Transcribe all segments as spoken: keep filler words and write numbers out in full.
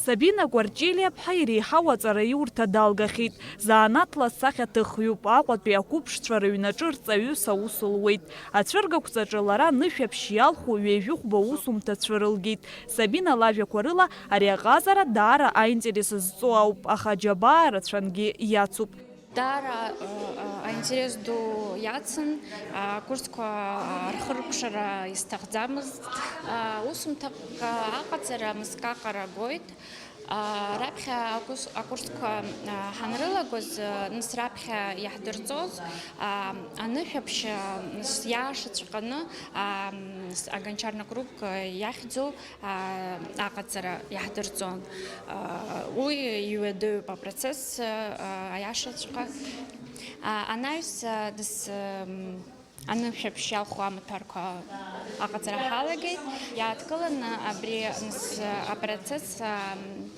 Сабина Гәарҷелиаԥҳа иреиҳау аҵараиурҭа далгахьеит. Занааҭла сахьаҭыхҩуп, Аҟәатәи ақәыԥшцәа рыҩнаҿы рҵаҩыс аус луеит. Ацәыргақәҵаҿы лара нышәаԥшь иалху ҩажәихәба усумҭа цәырылгеит. Сабина лажәақәа рыла, ари аҟазара даара аинтерес зҵоу ауп, аха аџьабаа рацәангьы иацуп. Даара, ы, ы, аинтерес ду иацын, акурсқәа рхыркәшара исҭахӡамызт. Ы, усумҭак аҟаҵара мызкы аҟара гоит. Ы, раԥхьа акурс-, акурсқәа, ы, ҳанрылагоз, ы, нас раԥхьа иаҳдырҵоз, ы, анышәаԥшь, ы, нас иаашаҵәҟьаны, ы, нас агончарный круг, ы, иахьӡу, аа, аҟаҵара иаҳдырҵон. Аа, уи иуадаҩуп апроцесс, аа, аиашаҵәҟьа. Аа, анаҩс, аа, нас, м, анышәаԥшь иалху амаҭәарқәа аҟаҵара ҳалагеит. Иааҭгыланы абри, нас, апроцесс, аа, м,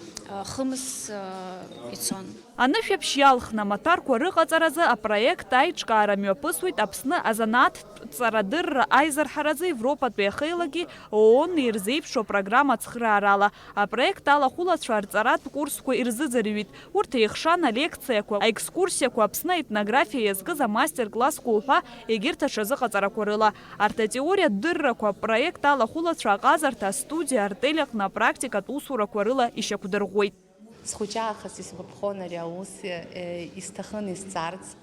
хымз, аа, ицон. Анышәаԥшь иалхны амаҭәарқәа рыҟаҵаразы апроект аиҿкаара мҩаԥысуеит Аԥсны азанааҭтә ҵарадырра аизырҳаразы Европатәи ахеилагьы ООН ирзеиԥшу апрограмма ацхыраарала. Апроект алахәылацәа арҵаратә курсқәа ирзыӡырҩит. Урҭ еихшан алекциақәа, аекскурсиақәа, Аԥсны аетнографиа иазкыз амастер-классқәа уҳәа, егьырҭ аҽазыҟаҵарақәа рыла. Арҭ атеориатә дыррақәа апроект алахәылацәа аҟазарҭа астудиа Артель аҟны апрактикатә усурақәа рыла ишьақәдырӷәӷәеит. Схәыҷаахыс исгәаԥхон ари аус, э, исҭахын исҵарц.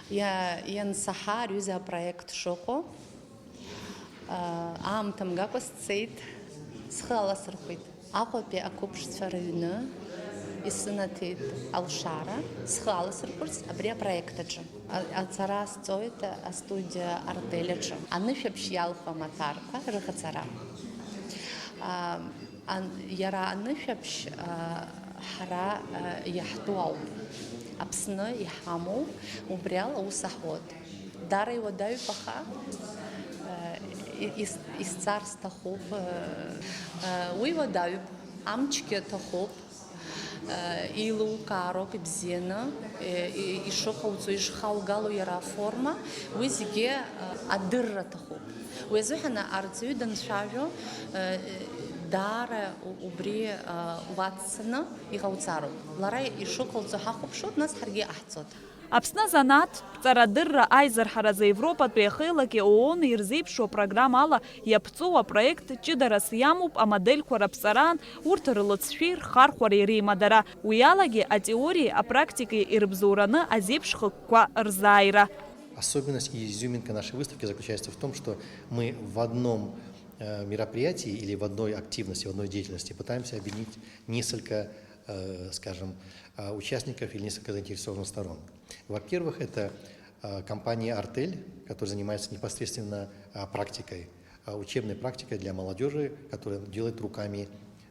Иа-, иансаҳа ари аҩыза апроект шыҟоу, э, аамҭа мгакәа сцеит, схы аласырхәит. Аҟәатәи ақәыԥшцәа рыҩны исынаҭеит алшара, схы аласырхәырц абри апроект аҿы. А-, ацара сҵоит астудиа Артель аҿы. Анышәаԥшь иалху амаҭәарқәа рыҟаҵара. А, Ан-, иара анышәаԥшь, а, ҳара, а, иаҳтәу ауп. Аԥсны иҳамоу, убри ала аус аҳуеит. Даара иуадаҩуп, аха, а, и-, ис-, исҵар сҭахуп, а, а, уи уадаҩуп, амчгьы аҭахуп, а, еилукаароуп ибзианы, и-, и-, ишыҟауҵо, ишхаугало иара аформа, уи зегьы, а, адырра аҭахуп. Уи азыҳәан арҵаҩы данцәажәо, э, даара у-, убри, э, уаццаны иҟауҵароуп. Лара ишықәылҵо ҳахәаԥшуеит, нас ҳаргьы иҟаҳҵоит. Аԥсны азанааҭтә ҵарадырра аизырҳаразы Европатәи ахеилаки ООН ирзеиԥшу апрограммала иаԥҵоу апроект ҷыдарас иамоуп амодельқәа раԥҵараан урҭ рлыҵшәеи рхархәареи реимадара. Уи алагьы атеориеи апрактикеи ирыбзоураны азеиԥш хықәкқәа рзааира. Особенность и изюминка нашей выставки заключается в том, что мы в одном, э, мероприятии или в одной активности, в одной деятельности пытаемся объединить несколько, э, скажем, э, участников или несколько заинтересованных сторон. Во-первых, это, э, компания «Артель», которая занимается непосредственно, э, практикой, э, учебной практикой для молодёжи, которая делает руками,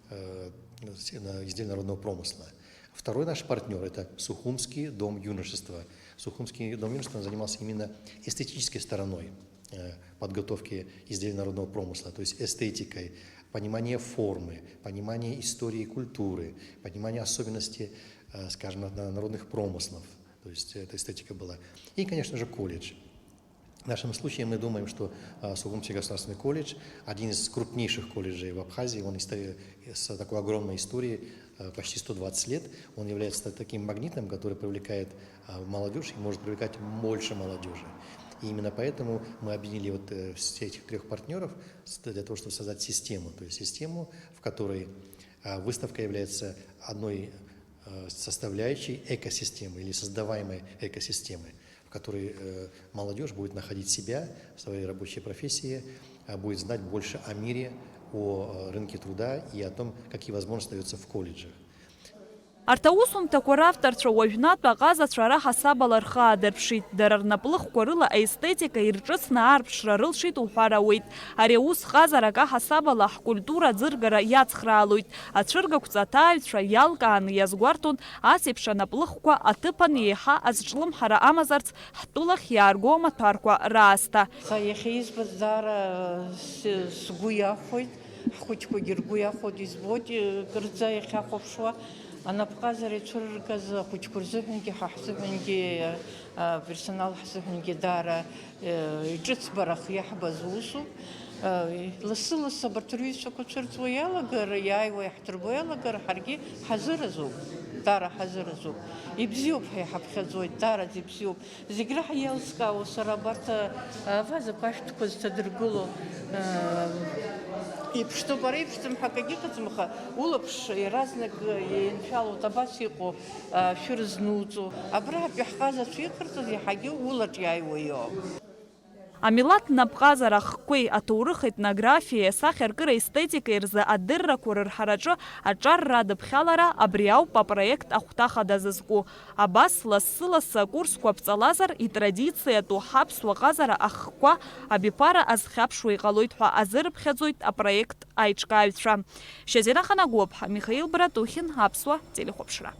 э, с-, на-, изделия народного промысла. Второй наш партнёр — это Сухумский дом юношества. Сухумский дом юношества занимался именно эстетической стороной, э, подготовки изделий народного промысла, то есть эстетикой, понимание формы, понимание истории и культуры, понимание особенностей, э, скажем, на-, народных промыслов. То есть эта эстетика была. И, конечно же, колледж. В нашем случае мы думаем, что, а, Сухумский государственный колледж, один из крупнейших колледжей в Абхазии, он исто-, с такой огромной историей, а, почти сто двадцать лет, он является таким магнитом, который привлекает, а, молодёжь и может привлекать больше молодёжи. И именно поэтому мы объединили вот, э, все этих трёх партнёров с-, для того, чтобы создать систему, то есть систему, в которой, а, выставка является одной, э, составляющей экосистемы или создаваемой экосистемы, в которой, э, молодёжь будет находить себя в своей рабочей профессии, а, будет знать больше о мире, о, э, рынке труда и о том, какие возможности даются в колледжах. Арҭ аусумҭақәа равторцәа уажәнатә аҟазацәа ара ҳасабала рхы аадырԥшит, дара рнаплыхқәа рыла аестетика ирҿыцны аарԥшра рылшеит уҳәар ауеит. Ари аус ҟазарак аҳасабала ҳкультура аӡыргара иацхраалоит. Ацәыргақәҵа аҭааҩцәа иалкааны иазгәарҭон ас еиԥш анаплыхқәа аҭыԥан еиҳа азҿлымҳара амазарц ҳтәылахь иаарго амаҭәарқәа раасҭа. Аха иахьа избаз даара с-, сгәы иахәоит, ҳхәыҷқәагьы ргәы иахәоит, избоит, кырӡа иахьахәаԥшуа, анапҟазара ицәырыргаз ахәыҷқәа рзыҳәангьы, ҳа ҳзыҳәангьы, аперсонал ҳзыҳәангьы даара, э, иҿыцбарах иаҳбаз усуп. Лассы-лассы абарҭ рҩызцәақәа цәырҵуа иалагар, иааиуа иаҳдырбо иалагар, ҳаргьы ҳазыразуп, дара ҳазыразуп. Ибзиоуп ҳәа иҳаԥхьаӡоит, дараӡа ибзиоуп. Зегь раҳа иалскаауа сара абарҭ, а, авазақәа ашәҭқәа зҭадыргыло, а, иԥшӡоуп, ара иԥшӡам ҳәа акагьы ыҟаӡам, аха улаԥш иаразнак иншәалоит, абас иҟоу, а, шәыр знуҵо. Абраатәи ҳҟазацәа иҟарҵаз иаҳагьы улаҿ иааиуа иоуп. Амилаҭ напҟазара ахқәеи аҭоурых етнографиеи асахьаркыра естетикеи рзы адыррақәа рырҳараҿы аҿар радыԥхьалара абри ауп апроект ахәҭа хада зызку. Абас, лассы-лассы акурсқәа ԥҵәалазар, итрадициатәу ҳаԥсуа ҟазара ахқәа абиԥара азхьаԥшуа иҟалоит ҳәа азырыԥхьаӡоит апроект аиҿкааҩцәа. Шьазина Ханагәыԥҳа, Михаил Братухин, Аԥсуа телехәаԥшра.